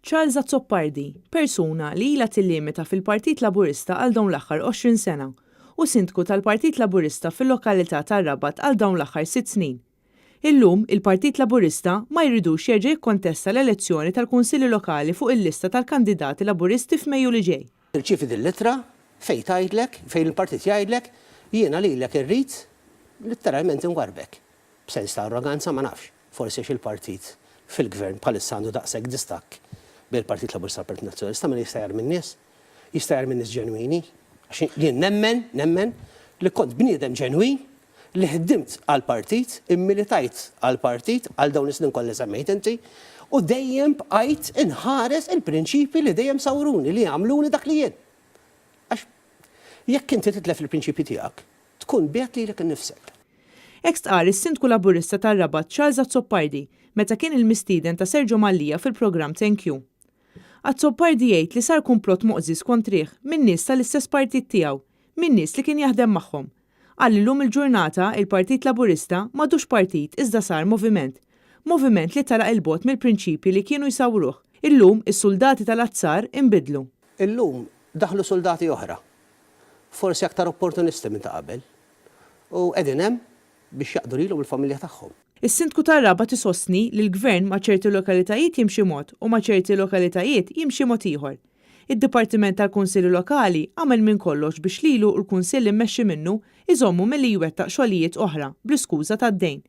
Charles Azzopardi, persuna li ilha tillimita fil-Partit Laburista għal dawn l-aħħar 20 sena u Sindku tal-Partit Laburista fil-lokalità tar-Rabat għal dawn l-aħħar sitt snin. Illum, il-Partit Laburista ma jridux jerġa' jikkontesta l-elezzjoni tal-Kunsilli Lokali fuq il-lista tal-kandidati Laburisti f'Mejju li ġej. Tirċievi din l-ittra fejn tgħidlek, fejn il-partit jgħidlek, jiena lilek irrid litteralment inwarrbek. B'sens ta' arroganza ma nafx. Forsi għax il-partit fil-Gvern bħalissa għandu daqshekk distakk bejn il-Partit Laburista u l-Partit Nazzjonalista mela jista' jarmi n-nies. Jista' jarmi nies ġenwini. Għax jien nemmen, nemmen li kont bniedem ġenwin li ħdimt għall-partit, immilitajt għall-partit għal dawn is-snin kollha li semmejt inti u dejjem bqajt inħares il-prinċipji li dejjem sawruni, li għamluni dak li jien. Għax jekk inti titlef il-prinċipji tiegħek, Tkun biegħt lilek innifsek. Hekk stqarr is-Sindku Laburista tar-Rabat Charles Azzopardi meta kien il-mistieden ta' Sergio Mallia fil-programm Thank You. Azzopardi jgħid li sar kumplott moqżież kontrih minn nies tal-istess partit tiegħu, minn nies li kien jaħdem magħhom. Qal li llum il-ġurnata il-Partit Laburista m'għadux partit iżda sar moviment. Moviment li telaq 'il bogħod mill-prinċipji li kienu jsawruh. Illum is-suldati tal-azzar inbidlu. Illum daħlu suldati oħra forsi aktar opportunisti minn ta' qabel, u qegħdin hemm biex jaqdu lilhom u l-familja tagħhom. Is-Sindku tar-Rabat isostni li l-Gvern ma' ċerti lokalitajiet jimxi mod u ma' ċerti lokalitajiet jimxi mod ieħor. Id-Dipartiment tal-Kunsilli Lokali għamel minn kollox biex lilu u l-Kunsill immexxi minnu jżommu milli jwettaq xogħlijiet oħra bl-iskuża tad-dejn.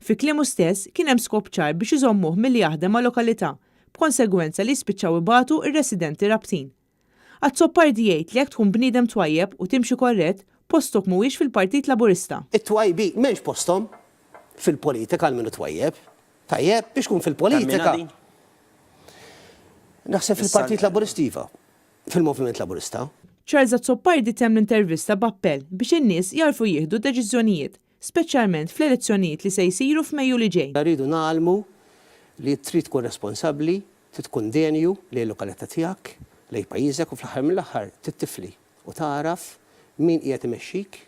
Fi kliemu stess, kien hemm skop ċar biex iżommuh milli jaħdem ma' lokalità, b'konsegwenza li jispiċċaw ibatu r-residenti Rabtin. Azzopardi jgħid li jekk tkun bniedem twajjeb u timxi korrett, postok mhuwiex fil-Partit Laburista. It-twajbin m'hemmx posthom fil-politika għal min hu twajjeb. Tajjeb, biex tkun fil-politika. Naħseb fil-Partit Laburista iva. Fil-Moviment Laburista. Charles Azzopardi temm l-intervista b'appell biex in-nies jagħrfu jieħdu deċiżjonijiet, speċjalment fl-elezzjonijiet li se jsiru f'Mejju li ġej. Rridu ngħallmu li trid tkun responsabbli Trid tkun denju lejn il-lokalità tiegħek, lejn pajjiżek u fl-aħħar mill-aħħar trid tifli u tagħraf min qiegħed imexxik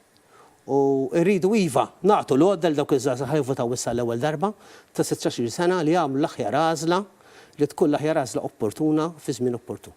u rridu iva nagħtu l-għodda lil dawk iż-żgħażagħ ħa jivvutaw issa għall-ewwel darba ta' sittax-il sena li jagħmlu l-aħjar għażla li tkun l-aħjar għażla opportuna fi żmien opportun.